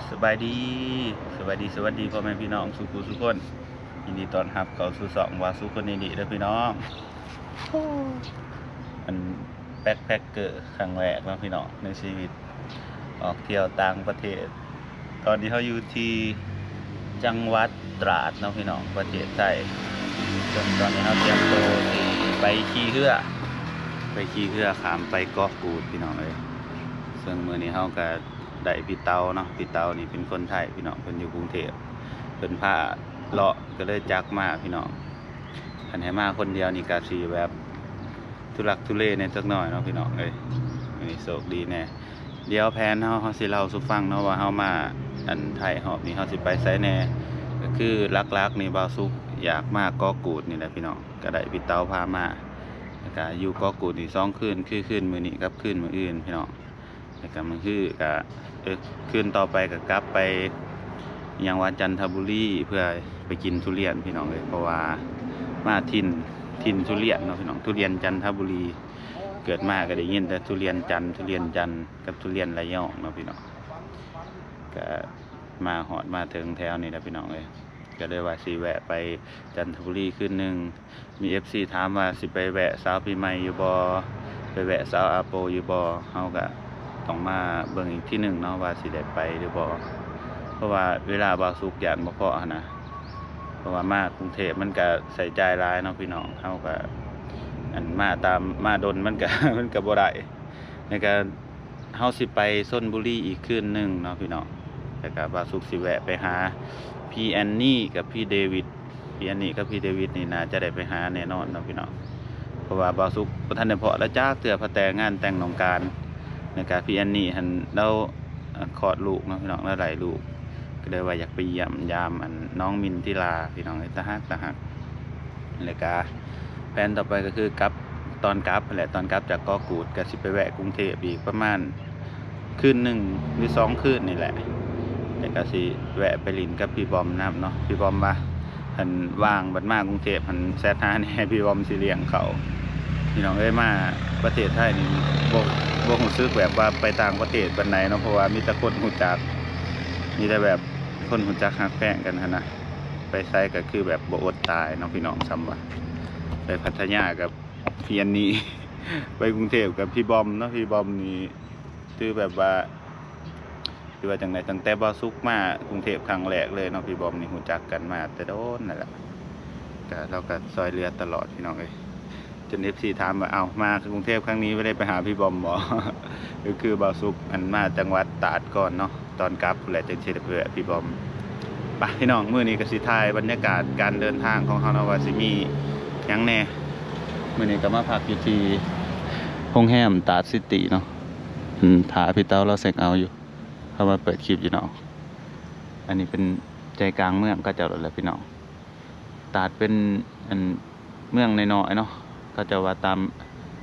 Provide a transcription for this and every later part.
ສະບາຍດີ ສະບາຍດີ ສະຫວັດດີພໍ່ແມ່ພີ່ນ້ອງສູ່ຜູ້ສູ່ຄົນ. ຍິນດີຕ້ອນຮັບເຂົ້າສູ່ຊ່ອງວ່າສູ່ຄົນນີ້ເດີພີ່ນ້ອງ. ອັນແບັກແພັກເກີຄັ້ງແລກເນາະພີ່ນ້ອງໃນຊີວິດ ອອກທ່ຽວຕ່າງປະເທດ. ຕອນນີ້ເຮົາຢູ່ທີ່ຈັງຫວັດຕາດເນາະພີ່ນ້ອງ ປະເທດໄທ. ເຊິ່ງຕອນນີ້ເຮົາຕຽມໂຕທີ່ໄປຂີ່ເຮືອ ໄປຂີ່ເຮືອຂ້າມໄປເກາະກູດພີ່ນ້ອງເອີຍ. ເຊິ່ງມື້ນີ້ເຮົາກະ ໄດ້ພີ່ເຕົາເນາະ ພີ່ເຕົານີ້ເປັນຄົນໄທພີ່ນ້ອງ ເພິ່ນຢູ່ກຸງເທບ ເພິ່ນພາເລາະ ກະເລີຍຈັກມາພີ່ນ້ອງ. ຄັນໃຫ້ມາຄົນດຽວນີ້ກະຊິແບບທຸລັກທຸເລແດ່ຈັກໜ້ອຍເນາະພີ່ນ້ອງເອີຍ. ມື້ນີ້ໂຊກດີແດ່. ດຽວແຜນເຮົາ ເຮົາຊິເລົ່າສູ່ຟັງເນາະວ່າເຮົາມາອັນໄທຮອບນີ້ເຮົາຊິໄປໃສແດ່. ກະຄືຫຼັກໆນີ້ບ່າວສຸກຢາກມາເກາະກູດນີ້ແຫຼະພີ່ນ້ອງ ກະໄດ້ພີ່ເຕົາພາມາ ແລ້ວກະຢູ່ເກາະກູດນີ້ສອງຄືນ ຄືຄືນມື້ນີ້ກັບຄືນມື້ອື່ນພີ່ນ້ອງ. ແລ້ວກະມື້ຮືກະ ເອີ ຄືນຕໍ່ໄປກະກັບໄປຫຍັງວ່າ ຈັນທະບູລີ ເພື່ອໄປກິນທຸລຽນພີ່ນ້ອງເອີຍ. ເພາະວ່າມາຖິ່ນ ຖິ່ນທຸລຽນເນາະພີ່ນ້ອງ ທຸລຽນຈັນທະບູລີ. ເກີດມາກະໄດ້ຍິນແຕ່ທຸລຽນຈັນ ທຸລຽນຈັນ ກັບທຸລຽນລະຍອງເນາະພີ່ນ້ອງ. ກະມາຮອດມາເຖິງແຖວນີ້ແຫຼະພີ່ນ້ອງເອີຍ. ກະເລີຍວ່າຊິແວະໄປຈັນທະບູລີຄືນໜຶ່ງ. ມີເອັຟຊີຖາມວ່າຊິໄປແວະສາວປີໃໝ່ຢູ່ບໍ່ ໄປແວະສາວອາໂປຢູ່ບໍ່. ເຮົາກະຕ້ອງມາເບິ່ງອີກທີໜຶ່ງເນາະວ່າຊິໄດ້ໄປຫຼືບໍ່ ເພາະວ່າເວລາບ່າວສຸກຢ້ານບໍ່ພໍຫັ້ນນະ. ເພາະວ່າມາກຸງເທບມັນກະໃຊ້ຈ່າຍຫຼາຍເນາະພີ່ນ້ອງ ເຮົາກະ ອັນ ມາຕາມ ມາດົນມັນກະ ມັນກະບໍ່ໄດ້. ແລ້ວກະ ເຮົາຊິໄປຊົນບູລີອີກຄືນໜຶ່ງເນາະພີ່ນ້ອງ. ແລ້ວກະບ່າວສຸກຊິແວະໄປຫາພີ່ແອນນີ່ກັບພີ່ເດວິດ. ພີ່ແອນນີ່ກັບພີ່ເດວິດນີ້ໜ້າຈະໄດ້ໄປຫາແນ່ນອນເນາະພີ່ນ້ອງ ເພາະວ່າບ່າວສຸກບໍ່ທັນໄດ້ພໍ້ລາວຈັກເທື່ອ ພາແຕ່ງານແຕ່ງນ້ອງການ. ແລ້ວກະພີ່ແອນນີ່ຫັ້ນລາວຄອດລູກເນາະພີ່ນ້ອງ ລາວໄດ້ລູກ ກະເລີຍວ່າຢາກໄປຢ້ຽມຢາມອັນນ້ອງມິນທິລາພີ່ນ້ອງເອີຍ ຕາຮັກຕາຮັກ. ແລ້ວກະແຜນຕໍ່ໄປກະຄືກັບ ຕອນກັບຫັ້ນແຫຼະ ຕອນກັບຈາກເກາະກູດກະຊິໄປແວະກຸງເທບອີກປະມານຄືນໜຶ່ງຫຼືສອງຄືນນີ້ແຫຼະ. ແລ້ວກະຊິແວະໄປຫຼິ້ນກັບພີ່ບອມນຳເນາະ ພີ່ບອມວ່າ ຄັນວ່າງບັດມາກຸງເທບຫັ້ນແຊັດຫາແດ່ ພີ່ບອມຊິລ້ຽງເຂົ້າ. ພີ່ນ້ອງເອີຍ ມາປະເທດໄທນີ້ບໍ່ ບໍ່ຮູ້ສຶກແບບວ່າໄປຕ່າງປະເທດປານໃດເນາະ ເພາະວ່າມີແຕ່ຄົນຮູ້ຈັກ ມີແຕ່ແບບຄົນຮູ້ຈັກຮັກແພງກັນຫັ້ນນະ. ໄປໃສກະຄືແບບບໍ່ອົດຕາຍເນາະພີ່ນ້ອງ ສ່ຳວ່າໄປພັດທະຍາກັບພີ່ແອນນີ່ ໄປກຸງເທບກັບພີ່ບອມເນາະ. ພີ່ບອມນີ້ຖືແບບວ່າ ຄືວ່າຈັ່ງໃດ ຕັ້ງແຕ່ບ່າວສຸກມາກຸງເທບຄັ້ງແລກເລີຍເນາະ ພີ່ບອມນີ້ຮູ້ຈັກກັນມາແຕ່ດົນນັ້ນແຫຼະ. ກະ ລາວກະຊ່ອຍເຫຼືອຕະຫຼອດພີ່ນ້ອງເອີຍ. ຈົນເອັຟຊີຖາມວ່າ ເອົ້າ ມາກຸງເທບຄັ້ງນີ້ບໍ່ໄດ້ໄປຫາພີ່ບອມບໍ່? ກະຄືບ່າວສຸກ ອັນ ມາຈັງຫວັດຕາດກ່ອນເນາະ ຕອນກັບພຸ້ນແຫຼະຈຶ່ງຊິໄດ້ໄປແວະພີ່ບອມ. ໄປພີ່ນ້ອງ ມື້ນີ້ກະຊິຖ່າຍບັນຍາກາດການເດີນທາງຂອງເຮົາເນາະ ວ່າຊິມີຫຍັງແດ່. ມື້ນີ້ກະມາພັກຢູ່ທີ່ໂຮງແຮມຕາດຊິຕີເນາະ ຖ້າພີ່ເຕົາລາວເຊັກເອົາຢູ່ ເຮົາມາເປີດຄລິບຢູ່ນອກ. ອັນນີ້ເປັນໃຈກາງເມືອງເຂົາເຈົ້າແຫຼະພີ່ນ້ອງ. ຕາດເປັນ ອັນ ເມືອງນ້ອຍໆເນາະ ເຂົາເຈົ້າວ່າຕາມ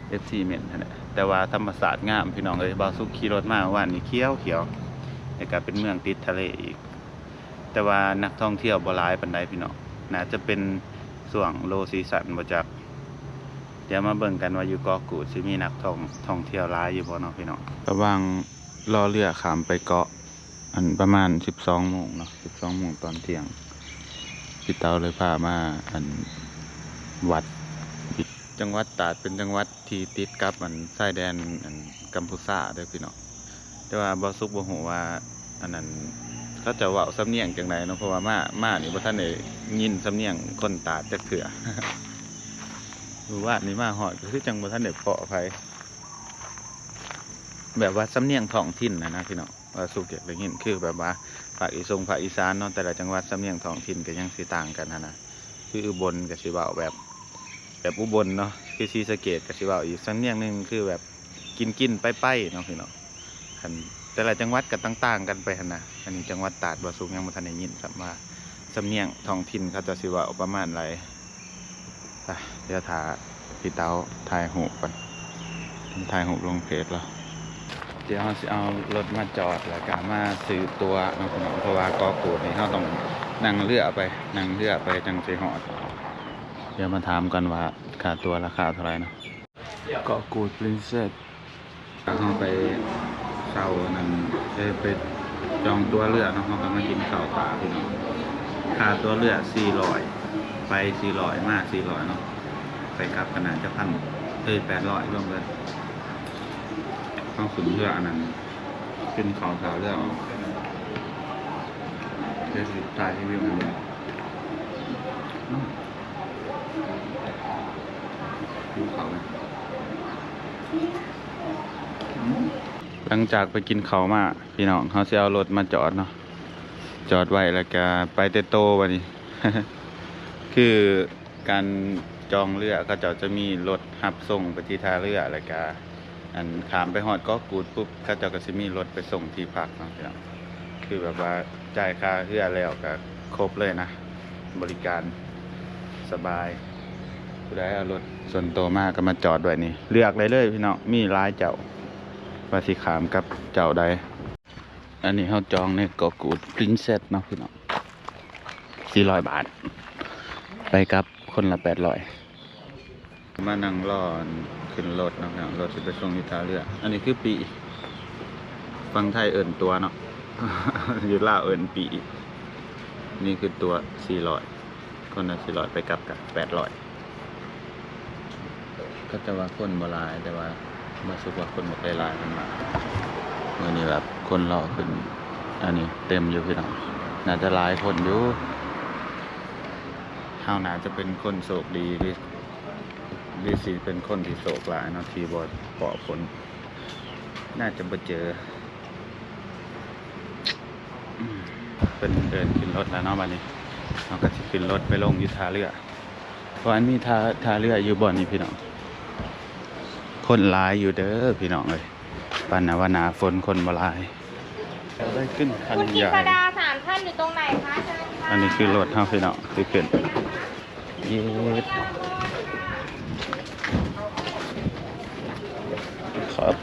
ເອັຟຊີເມັ້ນຫັ້ນແຫຼະ ແຕ່ວ່າທຳມະຊາດງາມພີ່ນ້ອງເອີຍ. ບ່າວສຸກຂີ່ລົດມາວານນີ້ຂຽວໆ ແລ້ວກະເປັນເມືອງຕິດທະເລອີກ ແຕ່ວ່ານັກທ່ອງທ່ຽວບໍ່ຫຼາຍປານໃດພີ່ນ້ອງ ໜ້າຈະເປັນຊ່ວງໂລຊີຊັນບໍ່ຈັກ. ດຽວມາເບິ່ງກັນວ່າຢູ່ເກາະກູດຊິມີນັກທ່ອງ ທ່ອງທ່ຽວຫຼາຍຢູ່ບໍ່ເນາະພີ່ນ້ອງ. ລະຫວ່າງລໍເຮືອຂ້າມໄປເກາະ ອັນ ປະມານສິບສອງໂມງເນາະ ສິບສອງໂມງຕອນທ່ຽງ ພີ່ເຕົາເລີຍພາມາ ອັນ ວັດ. ຈັງຫວັດຕາດເປັນຈັງຫວັດທີ່ຕິດກັບ ອັນ ຊາຍແດນ ອັນ ກຳພູຊາເດີພີ່ນ້ອງ. ແຕ່ວ່າບ່າວສຸກບໍ່ຮູ້ວ່າ ອັນນັ້ນ ເຂົາເຈົ້າເວົ້າສຳນຽງຈັ່ງໃດເນາະ ເພາະວ່າມາ ມານີ້ບໍ່ທັນໄດ້ຍິນສຳນຽງຄົນຕາດຈັກເທື່ອ. ມື້ວານນີ້ມາຮອດກະຄືຈັ່ງບໍ່ທັນໄດ້ພໍ້ໃຜ ແບບວ່າສຳນຽງທ້ອງຖິ່ນຫັ້ນນະພີ່ນ້ອງ. ວ່າສຸກຢາກໄດ້ຍິນ ຄືແບບວ່າພາກອີສົງພາກອີສານເນາະ ແຕ່ລະຈັງຫວັດສຳນຽງທ້ອງຖິ່ນກະຍັງຊິຕ່າງກັນຫັ້ນນະ. ຄືອຸບົນກະຊິເວົ້າແບບ ແບບອຸບົນເນາະ ຄືສີສະເກດກະຊິເວົ້າອີກສຳນຽງໜຶ່ງ ຄືແບບກິນໆ ໄປໆ ເນາະພີ່ນ້ອງ. ອັນ ແຕ່ລະຈັງຫວັດກະຕ່າງໆ ກັນໄປຫັ້ນນະ. ອັນນີ້ຈັງຫວັດຕາດ ບ່າວສຸກຍັງບໍ່ທັນໄດ້ຍິນຊ້ຳວ່າສຳນຽງທ້ອງຖິ່ນເຂົາເຈົ້າຊິເວົ້າປະມານໃດ. ໄປ ດຽວຖ້າພີ່ເຕົາຖ່າຍຮູບກ່ອນ ຖ່າຍຮູບລົງເພຈລາວ. ດຽວເຮົາຊິເອົາລົດມາຈອດ ແລ້ວກະມາຊື້ຕົ໋ວເນາະພີ່ນ້ອງ ເພາະວ່າເກາະກູດນີ້ເຮົາຕ້ອງນັ່ງເຮືອໄປ ນັ່ງເຮືອໄປຈັ່ງຊິຮອດ. ດຽວມາຖາມກ່ອນວ່າຄ່າຕົ໋ວລາຄາເທົ່າໃດເນາະ. ເກາະກູດ Princess ເຮົາໄປເຊົ່າອັນນັ້ນ ໄປ ໄປ ຈອງຕົ໋ວເຮືອເນາະ ເຮົາກໍມາກິນເຂົ້າປ່າພີ່ນ້ອງ. ຄ່າຕົ໋ວເຮືອສີ່ຮ້ອຍ ໄປສີ່ຮ້ອຍ ມາສີ່ຮ້ອຍເນາະ ໄປກັບກໍໜ້າຈະພັນ ເອີຍ ແປດຮ້ອຍ ລວມເບິດ. ເຮົາຂຶ້ນເຮືອອັນນັ້ນ ກິນເຂົ້າທ່າເຮືອ ດຽວຊິຖ່າຍຣີວິວໃຫ້ເບິ່ງ. ອືມ ຫິວເຂົ້າເລີຍ. ອືມ ຫຼັງຈາກໄປກິນເຂົ້າມາ ພີ່ນ້ອງ ເຮົາຊິເອົາລົດມາຈອດເນາະ ຈອດໄວ້ແລ້ວກະໄປແຕ່ໂຕບັດນີ້. ຄືການຈອງເຮືອ ເຂົາເຈົ້າຈະມີລົດຮັບສົ່ງໄປທີ່ທ່າເຮືອ ແລ້ວກະ ອັນ ຂ້າມໄປຮອດເກາະກູດປຸບ ເຂົາເຈົ້າກໍຊິມີລົດໄປສົ່ງທີ່ພັກເນາະພີ່ນ້ອງ. ຄືແບບວ່າຈ່າຍຄ່າເຮືອແລ້ວກໍຄົບເລີຍນະ ບໍລິການສະບາຍ. ຜູ້ໃດເອົາລົດສ່ວນໂຕມາກໍມາຈອດໄວ້ນີ້ ເລືອກໄດ້ເລີຍພີ່ນ້ອງ ມີຫຼາຍເຈົ້າ ວ່າຊິຂ້າມກັບເຈົ້າໃດ. ອັນນີ້ເຮົາຈອງໃນເກາະກູດ Princess ເນາະພີ່ນ້ອງ ສີ່ຮ້ອຍບາດ ໄປກັບຄົນລະແປດຮ້ອຍ. ມານັ່ງລໍຂຶ້ນລົດເນາະພີ່ນ້ອງ ລົດຊິໄປສົ່ງຢູ່ທ່າເຮືອ. ອັນນີ້ຄືປີ້ ຝັ່ງໄທເອີ້ນຕົ໋ວເນາະ ຢູ່ລາວເອີ້ນປີ້. ນີ້ຄືຕົ໋ວ ສີ່ຮ້ອຍ ຄົນລະສີ່ຮ້ອຍ ໄປກັບກະແປດຮ້ອຍ. ເຂົາເຈົ້າວ່າຄົນບໍ່ຫຼາຍ ແຕ່ວ່າ ບໍ່ ຮູ້ສຶກວ່າຄົນບໍ່ຄ່ອຍຫຼາຍປານໃດ. ມື້ນີ້ແບບຄົນລໍຂຶ້ນ ອັນນີ້ເຕັມຢູ່ພີ່ນ້ອງ ໜ້າຈະຫຼາຍຄົນຢູ່. ເຮົາໜ້າຈະເປັນຄົນໂຊກດີ ຫຼື ຫຼືຊິເປັນຄົນທີ່ໂຊກຫຼາຍເນາະ ທີ່ບໍ່ພໍ້ຄົນ ໜ້າຈະບໍ່ເຈີ. ເພິ່ນເອີ້ນຂຶ້ນລົດແລ້ວເນາະ ບັດນີ້ເຮົາກໍຊິຂຶ້ນລົດໄປລົງຢູ່ທ່າເຮືອ ເພາະວ່າມັນມີທ່າ ທ່າເຮືອຢູ່ບ່ອນນີ້ພີ່ນ້ອງ. ຄົນຫຼາຍຢູ່ເດີພີ່ນ້ອງເອີຍ ປານໜ້າວ່າໜ້າຝົນຄົນບໍ່ຫຼາຍ. ໄດ້ຂຶ້ນຄັນໃຫຍ່ คุณกิษดา สามท่านอยู่ตรงไหนคะ เชิญค่ะ ອັນນີ້ຄືລົດເຮົາພີ່ນ້ອງ ຄືຂຶ້ນ ເອີ ຄັບ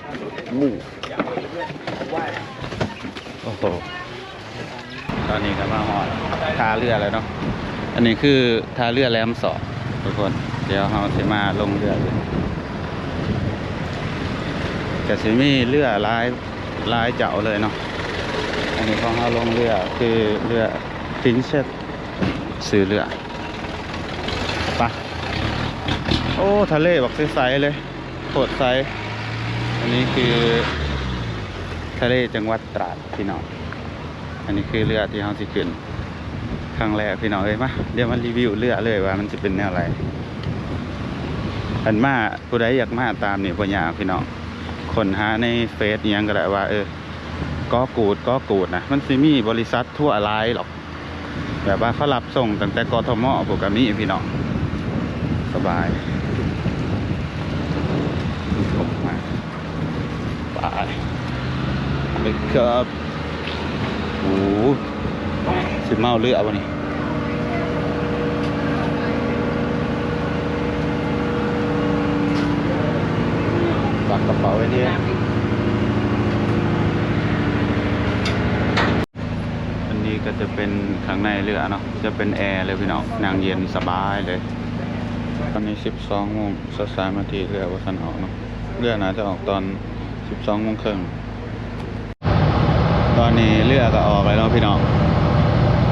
ໂອ້ໂຫ ຕອນນີ້ກໍມາຮອດທ່າເຮືອແລ້ວເນາະ. ອັນນີ້ຄືທ່າເຮືອແຫຼມສອດທຸກຄົນ ດຽວເຮົາຊິມາລົງເຮືອ ກໍຊິມີເຮືອຫຼາຍ ຫຼາຍເຈົ້າເລີຍເນາະ. ອັນນີ້ຂອງເຮົາລົງເຮືອຄືເຮືອ Princess ຊື່ເຮືອ ໄປ. ໂອ້ ທະເລບັກໃສໆເລີຍ ໂຄດໃສ. ອັນນີ້ຄືທະເລຈັງຫວັດຕາດພີ່ນ້ອງ. ອັນນີ້ຄືເຮືອທີ່ເຮົາຊິຂຶ້ນຄັ້ງແລກພີ່ນ້ອງເອີຍ. ມາ ດຽວມາຣີວິວເຮືອເລີຍວ່າມັນຊິເປັນແນວໃດ. ຄັນມາ ຜູ້ໃດຢາກມາຕາມນີ້ບໍ່ຍາກພີ່ນ້ອງ ຄົ້ນຫາໃນເຟສອີ່ຫຍັງກໍໄດ້ວ່າ ເອີ ເກາະກູດ ເກາະກູດນະ ມັນຊິມີບໍລິສັດທົວຫຼາຍຫຼອກ. ແບບວ່າເຂົາຮັບສົ່ງຕັ້ງແຕ່ ກທມ ພຸ້ນກໍມີພີ່ນ້ອງ ສະບາຍ. ໄປ ໄປຄັບ. ໂອ້ ຊິເມົາເຮືອບໍ່ນີ້ ຝາກກະເປົາໄວ້ເດີ້. ອັນນີ້ກໍຈະເປັນຂ້າງໃນເຮືອເນາະ ຈະເປັນແອເລີຍພີ່ນ້ອງ ນັ່ງເຢັນສະບາຍເລີຍ. ຕອນນີ້ສິບສອງໂມງຊາວສາມນາທີ ເຮືອບໍ່ທັນອອກເນາະ ເຮືອໜ້າຈະອອກຕອນສິບສອງໂມງເຄິ່ງ. ຕອນນີ້ເຮືອກໍອອກແລ້ວເນາະພີ່ນ້ອງ.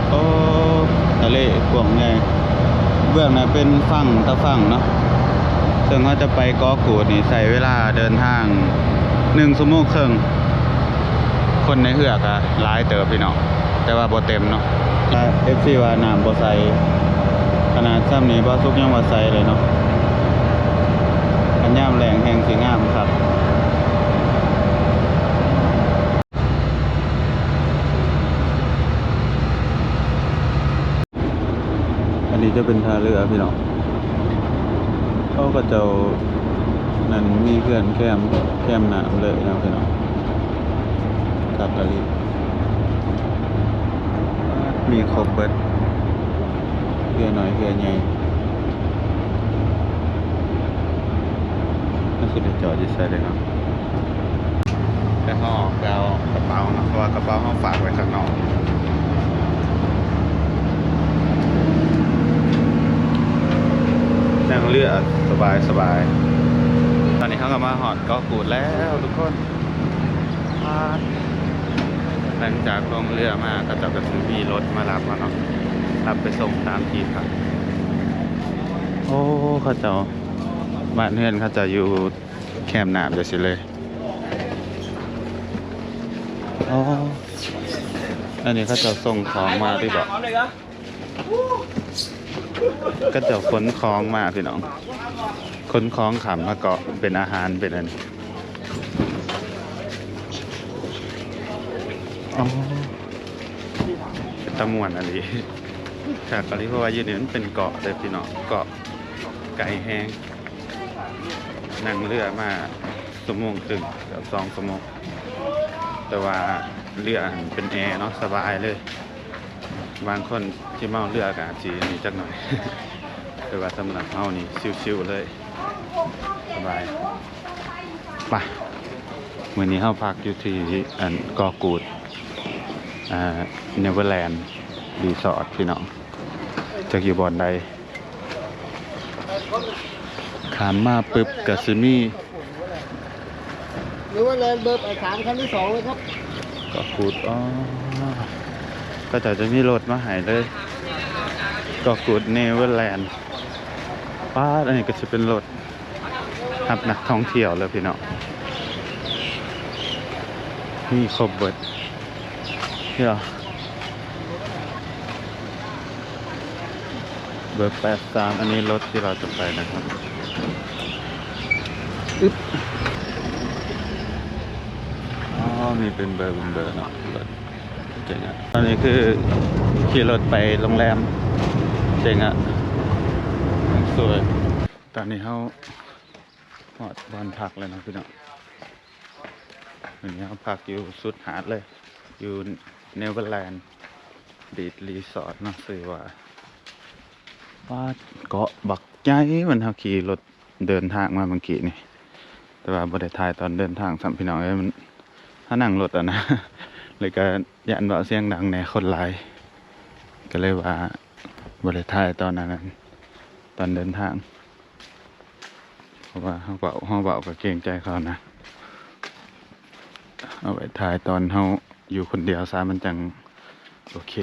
ໂອ້ ທະເລກວ້າງໃຫຍ່ ເບື້ອງໜ້າເປັນຝັ່ງຕາຝັ່ງເນາະ. ເຊິ່ງເຮົາຈະໄປເກາະກູດນີ້ ໃຊ້ເວລາເດີນທາງໜຶ່ງຊົ່ວໂມງເຄິ່ງ. ຄົນໃນເຮືອກໍຫຼາຍເຕີບພີ່ນ້ອງ ແຕ່ວ່າບໍ່ເຕັມເນາະ. ເອັຟຊີວ່ານ້ຳບໍ່ໃສ ຂະໜາດຊ່ຳນີ້ບ່າວສຸກຍັງວ່າໃສເລີຍເນາະ. ຄັນຍາມແລ້ງແຮ່ງຊິງາມຄັກ. ອັນນີ້ຈະເປັນທ່າເຮືອພີ່ນ້ອງ. ເຂົາ ເຂົາເຈົ້ານັ້ນມີເຮືອນແຄມ ແຄມນ້ຳເລີຍເນາະພີ່ນ້ອງ. ຄັກອີ່ຫຼີ ມີຄົບເບິດ ເຮືອນ້ອຍເຮືອໃຫຍ່. ມັນຊິໄປຈອດຢູ່ໃສເດເນາະ? ແຕ່ເຮົາອອກໄປເອົາກະເປົາເນາະ ເພາະວ່າກະເປົາເຮົາຝາກໄວ້ຂ້າງນອກ. ນັ່ງເຮືອສະບາຍໆ. ຕອນນີ້ເຮົາກໍມາຮອດເກາະກູດແລ້ວທຸກຄົນ. ປາດ ຫຼັງຈາກລົງເຮືອມາ ເຂົາເຈົ້າກໍຊິມີລົດມາຮັບເຮົາເນາະ ຮັບໄປສົ່ງຕາມທີ່ພັກ. ໂອ້ ເຂົາເຈົ້າ ບ້ານເຮືອນເຂົາເຈົ້າຢູ່ແຄມນ້ຳຈັ່ງຊີ້ເລີຍ. ອໍ ອັນນີ້ເຂົາເຈົ້າສົ່ງຂອງມາຕິເບາະ? ເຂົາເຈົ້າຂົນຂອງມາພີ່ນ້ອງ ຂົນຂອງຂ້າມມາເກາະ ເປັນອາຫານ ເປັນອັນ ອໍ ເປັນຕາມ່ວນອີ່ຫຼີ ຄັກອີ່ຫຼີ ເພາະວ່າຢູ່ນີ້ມັນເປັນເກາະເດ້ພີ່ນ້ອງ ເກາະໄກແຮງ ນັ່ງເຮືອມາຊົ່ວໂມງເຄິ່ງ ເກືອບສອງຊົ່ວໂມງ ແຕ່ວ່າເຮືອຫັ້ນເປັນແອເນາະ ສະບາຍເລີຍ. ບາງຄົນທີ່ເມົາເຮືອກໍອາດຊິນີ້ຈັກໜ້ອຍ ແຕ່ວ່າສຳລັບເຮົານີ້ຊິວໆເລີຍ ສະບາຍ. ໄປ ມື້ນີ້ເຮົາພັກຢູ່ທີ່ອັນ ເກາະກູດ ອ່າ Neverland Resort ພີ່ນ້ອງ ຈັກຢູ່ບ່ອນໃດ. ຂ້າມມາປຶບກໍຊິມີ Neverland ເບີ ແປດສາມ ຄັນທີສອງເລີຍຄັບ ເກາະກູດ. ອໍ ເຂົາເຈົ້າຈະມີລົດມາໃຫ້ເລີຍ ເກາະກູດ Neverland. ປາດ ອັນນີ້ກໍຊິເປັນລົດຮັບນັກທ່ອງທ່ຽວເລີຍພີ່ນ້ອງ ມີຄົບເບິດ. ເດີ ເບີ ແປດສາມ ອັນນີ້ລົດທີ່ເຮົາຈະໄປນະຄັບ. ອຶບ ອໍ ມີເປັນເບີເປັນເບີເນາະ ລົດເກັ່ງອະ. ຕອນນີ້ຄືຂີ່ລົດໄປໂຮງແຮມ ເກັ່ງອະ ສວຍ. ຕອນນີ້ເຮົາຮອດບ່ອນພັກແລ້ວເນາະພີ່ນ້ອງ. ມື້ນີ້ເຮົາພັກຢູ່ສຸດຫາດເລີຍ ຢູ່ Neverland Beach Resort ເນາະ ຊື່ວ່າ ປາດ ເກາະບັກໃຫຍ່ ມັນ ເຮົາຂີ່ລົດເດີນທາງມາເມື່ອກີ້ນີ້ ແຕ່ວ່າບໍ່ໄດ້ຖ່າຍຕອນເດີນທາງຊ້ຳ ພີ່ນ້ອງເອີຍ. ມັນ ເຮົານັ່ງລົດຫັ້ນນະ ແລ້ວກໍຢ້ານເວົ້າສຽງດັງແດ່ ຄົນຫຼາຍ ກໍເລີຍວ່າບໍ່ໄດ້ຖ່າຍຕອນອັນນັ້ນ ຕອນເດີນທາງ. ເພາະວ່າເຮົາເວົ້າ ເຮົາເວົ້າກໍເກງໃຈເຂົານະ ເອົາໄວ້ຖ່າຍຕອນເຮົາຢູ່ຄົນດຽວຊະ ມັນຈັ່ງໂອເຄ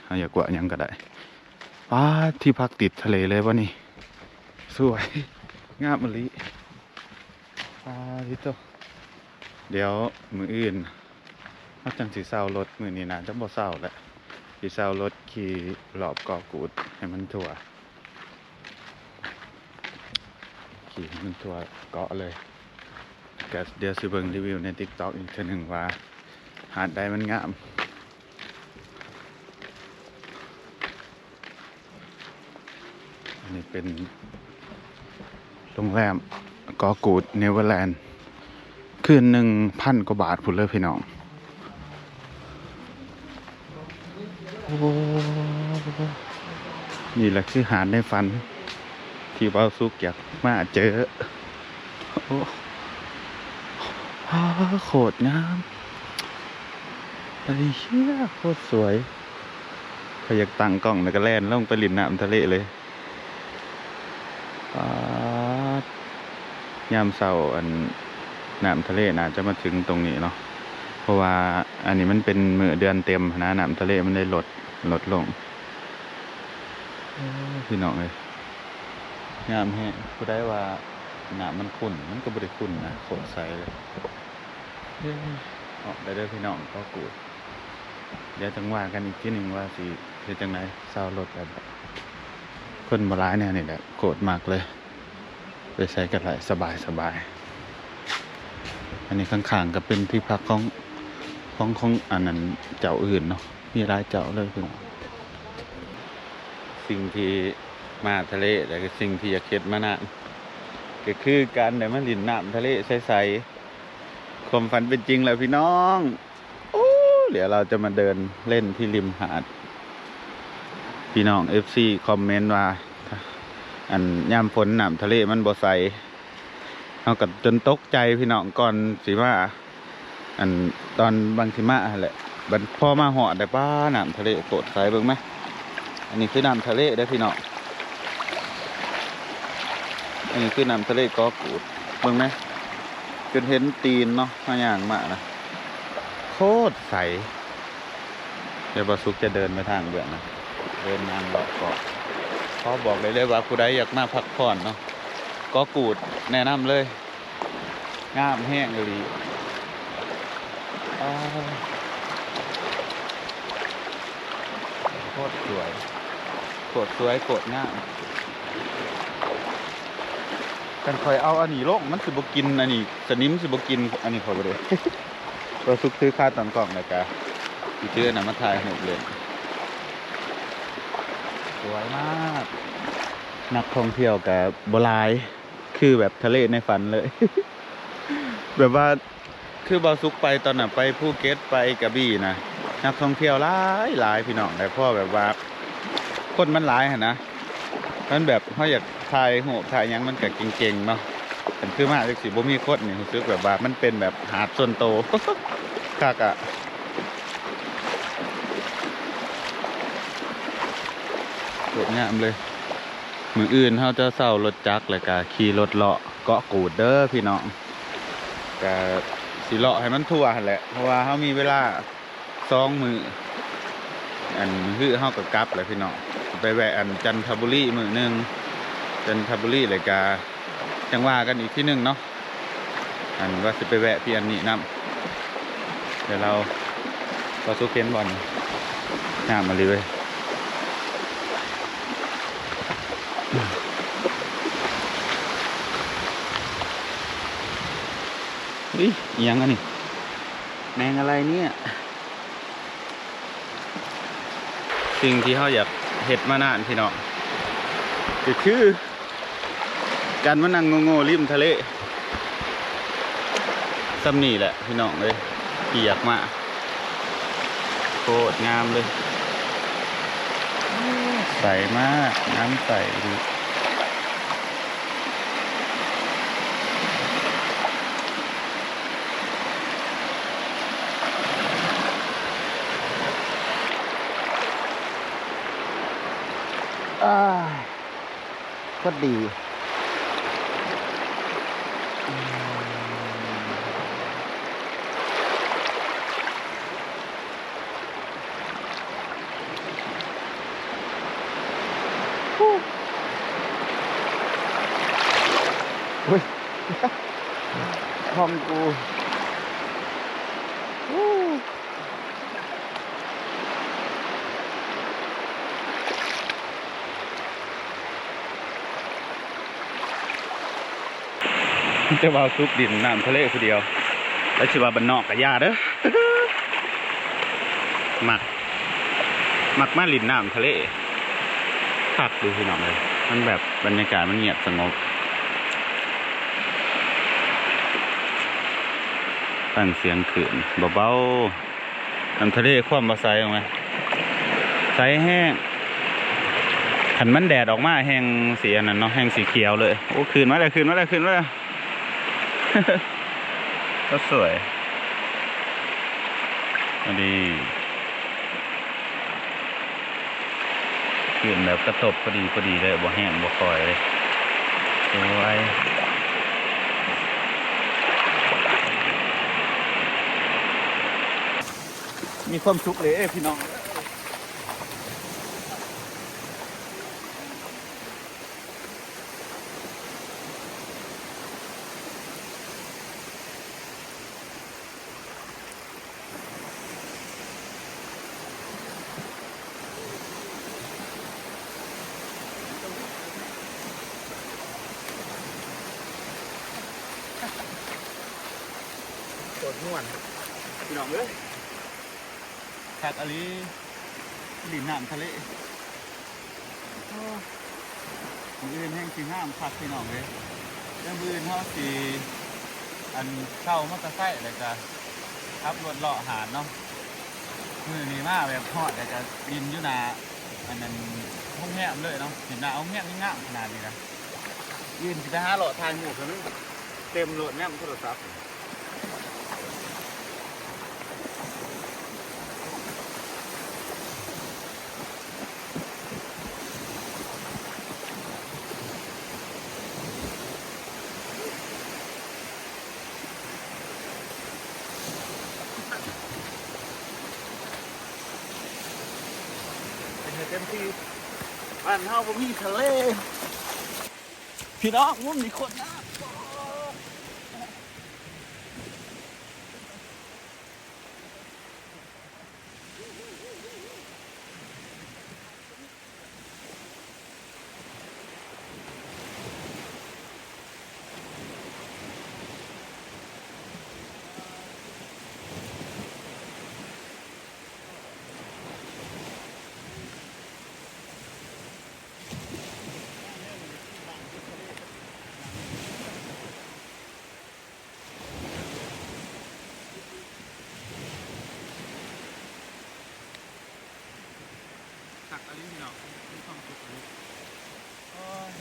ເຮົາຢາກເວົ້າຫຍັງກໍໄດ້. ປາດ ທີ່ພັກຕິດທະເລເລີຍບໍ່ນີ້ ສວຍ ງາມອີ່ຫຼີ. ປາດ ຕິໂຕ ດຽວມື້ອື່ນເຮົາຈັ່ງຊິເຊົ່າລົດ ມື້ນີ້ໜ້າຈະບໍ່ເຊົ່າແຫຼະ ຊິເຊົ່າລົດຂີ່ລອບເກາະກູດໃຫ້ມັນທົ່ວ. ຂີ່ໃຫ້ມັນທົ່ວເກາະເລີຍ ກໍດຽວຊິເບິ່ງຣີວິວໃນ TikTok ອີກເທື່ອໜຶ່ງວ່າຫາດໃດມັນງາມ. ອັນນີ້ເປັນໂຮງແຮມເກາະກູດ Neverland ຄືນໜຶ່ງພັນກວ່າບາດພຸ້ນເລີຍພີ່ນ້ອງ. ໂອ້ ນີ້ແຫຼະຄືຫາດໃນຝັນທີ່ເບົາສຸກຢາກມາເຈີ. ໂອ້ ວ້າ ໂຄດງາມ ໄອ້ເຫຍ ໂຄດສວຍ. ຂ້ອຍຢາກຕັ້ງກ້ອງແລ້ວກໍແລ່ນລົງໄປຫຼິ້ນນ້ຳທະເລເລີຍ. ປາດ ຍາມເຊົ້າ ອັນ ນ້ຳທະເລໜ້າຈະມາເຖິງຕົງນີ້ເນາະ ເພາະວ່າອັນນີ້ມັນເປັນມື້ເດືອນເຕັມຫັ້ນນະ ນ້ຳທະເລມັນໄດ້ລົດ ລົດລົງ. ໂອ້ ພີ່ນ້ອງເອີຍ ງາມແຮງ. ຜູ້ໃດວ່ານ້ຳມັນຂຸ້ນ ມັນກໍບໍ່ໄດ້ຂຸ້ນນະ ໂຄດໃສເລີຍ. ເອີ ອອກໄດ້ເດີພີ່ນ້ອງ ເກາະກູດ. ດຽວຈັ່ງວ່າກັນອີກທີໜຶ່ງວ່າຊິເຮັດຈັ່ງໃດ ເຊົ່າລົດແລ້ວ ຄົນບໍ່ຫຼາຍແນວນີ້ແຫຼະ ໂຄດມັກເລີຍ ໄປໃສກໍໄດ້ ສະບາຍສະບາຍ. ອັນນີ້ຂ້າງໆກໍເປັນທີ່ພັກຂອງ ຂອງ ຂອງອັນນັ້ນເຈົ້າອື່ນເນາະ ມີຫຼາຍເຈົ້າເລີຍພີ່ນ້ອງ. ສິ່ງທີ່ມາທະເລ ແລະ ກໍສິ່ງທີ່ຢາກເຮັດມານານ ກໍຄືການໄດ້ມາຫຼິ້ນນ້ຳທະເລໃສໆ. ຄວາມຝັນເປັນຈິງແລ້ວພີ່ນ້ອງ. ໂອ້ ດຽວເຮົາຈະມາເດີນເລ່ນທີ່ລິມຫາດ. ພີ່ນ້ອງເອັຟຊີຄອມເມັນວ່າ ອັນ ຍາມຝົນນ້ຳທະເລມັນບໍ່ໃສ. ເຮົາກໍຈົນຕົກໃຈພີ່ນ້ອງ ກ່ອນຊິມາ ອັນ ຕອນບາງຊິມາຫັ້ນແຫຼະ ບັດພໍມາຮອດໄດ້ ປ້າ ນ້ຳທະເລໂຄດໃສ ເບິ່ງແມ. ອັນນີ້ຄືນ້ຳທະເລເດີພີ່ນ້ອງ ອັນນີ້ຄືນ້ຳທະເລເກາະກູດ ເບິ່ງແມ ຈົນເຫັນຕີນເນາະ ເຮົາຍ່າງມານະ ໂຄດໃສ. ດຽວບ່າວສຸກຈະເດີນໄປທາງເບື້ອງນະ ເດີນຍ່າງເລາະເກາະ. ຂໍບອກໄດ້ເລີຍວ່າຜູ້ໃດຢາກມາພັກຜ່ອນເນາະ ເກາະກູດແນະນຳເລີຍ. ງາມແຮງອີ່ຫຼີ. ອ້າ ໂຄດສວຍ ໂຄດສວຍ ໂຄດງາມ. ຄັນຂ້ອຍເອົາອັນນີ້ລົງ ມັນຊິບໍ່ກິນ ອັນນີ້ ສະໜິມຊິບໍ່ກິນອັນນີ້ຂ້ອຍບໍ່ເດ້. ບ່າວສຸກຖືຂາຕັ້ງກ້ອງ ແລ້ວກະຊິຖືອັນນັ້ນມາຖ່າຍຮູບເຫຼັ້ນ. ສວຍມາກ. ນັກທ່ອງທ່ຽວກະບໍ່ຫຼາຍ ຄືແບບທະເລໃນຝັນເລີຍ. ແບບວ່າ ຄືບ່າວສຸກໄປຕອນນັ້ນ ໄປພູເກັດ ໄປກະບີນະ ນັກທ່ອງທ່ຽວຫຼາຍໆ ພີ່ນ້ອງ. ແລ້ວພໍແບບວ່າຄົນມັນຫຼາຍຫັ້ນນະ ມັນແບບເຮົາຢາກຖ່າຍຮູບຖ່າຍຫຍັງມັນກະເກັ່ງໆ ເນາະ. ຄັນຄືມາຈັ່ງຊີ້ບໍ່ມີຄົນນີ້ ຮູ້ສຶກແບບວ່າມັນເປັນແບບຫາດສ່ວນໂຕ ຄັກອະ. ໂຄດງາມເລີຍ. ມື້ອື່ນເຮົາຈະເຊົ່າລົດຈັກ ແລ້ວກະຂີ່ລົດເລາະເກາະກູດເດີພີ່ນ້ອງ. ກະຊິເລາະໃຫ້ມັນທົ່ວຫັ້ນແຫຼະ ເພາະວ່າເຮົາມີເວລາສອງມື້ ອັນ ມື້ຮືເຮົາກໍກັບແຫຼະພີ່ນ້ອງ. ໄປແວະອັນຈັນທະບູລີມື້ໜຶ່ງ ຈັນທະບູລີ ແລ້ວກະຈັ່ງວ່າກັນອີກທີໜຶ່ງເນາະ. ອັນວ່າຊິໄປແວະພີ່ອັນນີ້ນຳ ແຕ່ລາວ ພໍສຸກເຫັນບໍ່ນີ້ ງາມອີ່ຫຼີເວີຍ. ອຸ້ຍ ອີ່ຫຍັງອັນນີ້ ແມງອະໄລເນຍ? ສິ່ງທີ່ເຮົາຢາກເຮັດມານານພີ່ນ້ອງ ກໍຄື ການມານັ່ງໂງ່ໆລິມທະເລ ສ່ຳນີ້ແຫຼະພີ່ນ້ອງເອີຍ ທີ່ຢາກມາ. ໂຄດງາມເລີຍ ໃສມາກ ນ້ຳໃສດີ. ໂຄດດີ. ອຸ້ຍ ຂອງກູ. ມີແຕ່ບ່າວສຸກຫຼິ້ນນ້ຳທະເລຜູ້ດຽວ ແລ້ວຊິວ່າບ້ານນອກກະຢ່າເດີ ມັກ ມັກມາຫຼິ້ນນ້ຳທະເລ ຄັກຢູ່ພີ່ນ້ອງເອີຍ. ມັນແບບບັນຍາກາດມັນງຽບສະຫງົບ ຟັງສຽງຄື້ນເບົາໆ. ນ້ຳທະເລຄວາມວ່າໃສອອກມາ ໃສແຮງ. ຄັນມັນແດດອອກມາແຮ່ງສີອັນນັ້ນເນາະ ແຮ່ງສີຂຽວເລີຍ. ໂອ້ ຂຶ້ນມາແລ້ວ ຂຶ້ນມາແລ້ວ ຂຶ້ນມາແລ້ວ ກໍສວຍ. ອັນນີ້ ຄື້ນແບບກະທົບພໍດີ ພໍດີເລີຍ ບໍ່ແຮງບໍ່ຄ່ອຍເລີຍ. ສວຍ ມີຄວາມສຸກເລີຍພີ່ນ້ອງ. ໂຄດມ່ວນພີ່ນ້ອງເອີຍ ຄັກອີ່ຫຼີ ຫຼິ້ນນ້ຳທະເລ. ໂອ້ ມື້ອື່ນແຮ່ງຊິງາມຄັກພີ່ນ້ອງເອີຍ. ແລ້ວມື້ອື່ນເຮົາຊິ ອັນ ເຊົ່າມໍເຕີໄຊ ແລ້ວກະຂັບລົດເລາະຫາດເນາະ. ມື້ນີ້ມາແບບຮອດ ແລ້ວກະຫຼິ້ນຢູ່ໜ້າ ອັນນັ້ນ ໂຮງແຮມເລີຍເນາະ. ຫຼິ້ນໜ້າໂຮງແຮມຍັງງາມຂະໜາດນີ້ນະ. ອື່ນຊິໄປຫາເລາະຖ່າຍຮູບ ເຕັມໂລດແນມໂທລະສັບ. ໂ ເປັນທີ່ ບ້ານເຮົາບໍ່ມີທະເລ ພີ່ນ້ອງ ບໍ່ມີຄົນນະ. ຄັກອີ່ຫຼີພີ່ນ້ອງ ມີຄວາມສຸກອີ່ຫຼີ. ໂອ້ຍ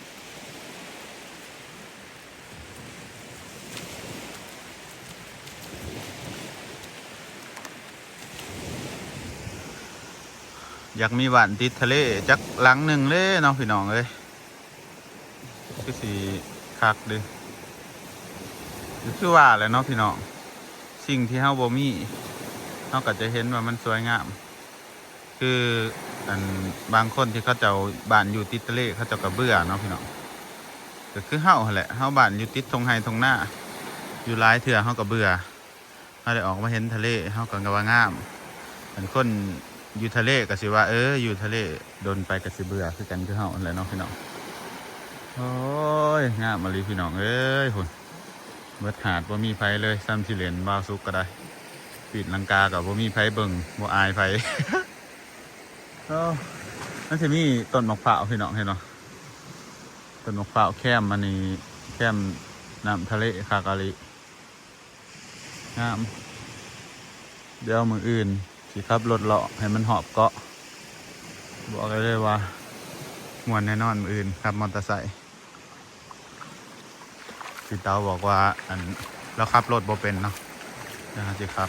ຢາກມີບ້ານຕິດທະເລຈັກຫຼັງໜຶ່ງເດ້ເນາະ ພີ່ນ້ອງເອີຍ. ຄືຊິຄັກເດ້ ກໍຄືວ່າແຫຼະເນາະພີ່ນ້ອງ ສິ່ງທີ່ເຮົາບໍ່ມີ ເຮົາກໍຈະເຫັນວ່າມັນສວຍງາມ. ຄືອັນບາງຄົນທີ່ເຂົາເຈົ້າບ້ານຢູ່ຕິດທະເລ ເຂົາເຈົ້າກໍເບື່ອເນາະພີ່ນ້ອງ ກໍຄືເຮົາຫັ້ນແຫຼະ ເຮົາບ້ານຢູ່ຕິດທົ່ງໄຮ່ທົ່ງນາ ຢູ່ຫຼາຍເທື່ອເຮົາກໍເບື່ອ. ເຮົາໄດ້ອອກມາເຫັນທະເລ ເຮົາກໍວ່າງາມ. ອັນຄົນຢູ່ທະເລກໍຊິວ່າ ເອີ ຢູ່ທະເລດົນໄປກໍຊິເບື່ອຄືກັນ ຄືເຮົາຫັ້ນແຫຼະເນາະພີ່ນ້ອງ. ໂອ້ຍ ງາມອີ່ຫຼີພີ່ນ້ອງເອີຍ ພຸ້ນ ເບິດຫາດບໍ່ມີໃຜເລີຍ. ສ່ຳຊິເຫຼັ້ນ ບ່າວສຸກກໍໄດ້ ປີນລັງກາກໍບໍ່ມີໃຜເບິ່ງ ບໍ່ອາຍໃຜ. ເອີ ມັນຊິມີຕົ້ນໝາກພ້າວພີ່ນ້ອງ ເຫັນບໍ່? ຕົ້ນໝາກພ້າວແຄມອັນນີ້ ແຄມນ້ຳທະເລ ຄັກອີ່ຫຼີ. ງາມ. ດຽວມື້ອື່ນຊິຂັບລົດເລາະໃຫ້ມັນຮອບເກາະ ບອກໄດ້ເລີຍວ່າມ່ວນແນ່ນອນ. ມື້ອື່ນຂັບມໍເຕີໄຊ ພີ່ເຕົາບອກວ່າ ອັນ ລາວຂັບລົດບໍ່ເປັນເນາະ ດຽວເຮົາຊິຂັບ